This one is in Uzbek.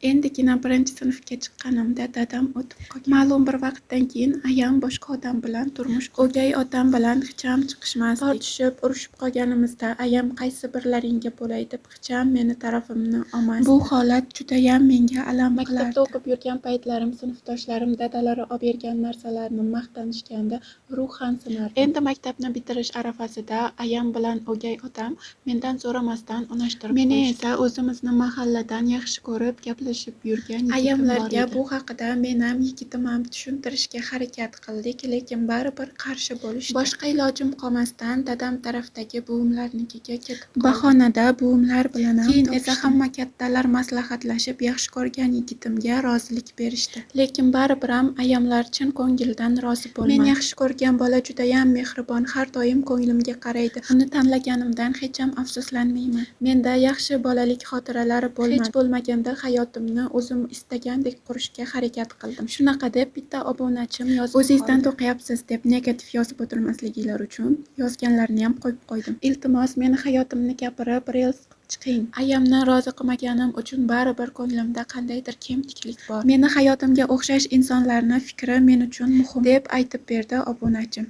Endigina birinchi sinfga chiqqanimda dadam o'tib qolgan. Ma'lum bir vaqtdan keyin ayam boshqa odam bilan turmush. O'gay otam bilan hecham chiqishmasdik. Tortishib, urushib qolganimizda ayam qaysi birlaringga bo'lay deb hecham meni tarafimni olmasdi. Bu holat judayam menga alam Maktabda qilardi. o'qib yurgan paytlarim sinfdoshlarim dadalari obergan narsalarni maqtanishganda ruhan sinardim. Endi maktabni bitirish arafasida ayam bilan o'gay otam mendan so'ramasdan unashtirib Meni qo'yishdi. esa o'zimizni mahalladan yaxshi ko'rib gaplashib yurgan yigitim bor Ayamlarga edi. bu haqida menam, yigitimam tushuntirishga harakat qildik, lekin baribir qarshi bo'lishdi. Boshqa ilojim qolmasdan dadam tarafdagi buvimlarnikiga ketib qoldim. Bahonada buvimlar bilanam Keyin esa topishdim. Hamma kattalar maslahatlashib yaxshi ko'rgan yigitimga rozilik berishdi. Lekin baribiram ayamlar chin ko'ngildan rozi bo'lmadi. Men yaxshi ko'rgan bola judayam mehribon, har doim ko'nglimga qaraydi. Uni tanlaganimdan hecham afsuslanmayman. Menda yaxshi bolalik xotiralari bo'lmadi. Hech bo'lmaganda hayotimni o'zim istagandek qurishga harakat qildim. Shunaqa deb bitta obunachim yozib O'zingizdan qoldi. To'qiyapsiz deb negativ yozib o'tirmasliginglar uchun yozganlarniyam qo'yib qo'ydim. Iltimos, meni hayotimni gapirib reels qilib chiqing. Ayamni rozi qilmaganim uchun baribir ko'nglimda qandaydir kemtiklik bor. Meni hayotimga o'xshash insonlarni fikri men uchun muhim, deb aytib berdi obunachim.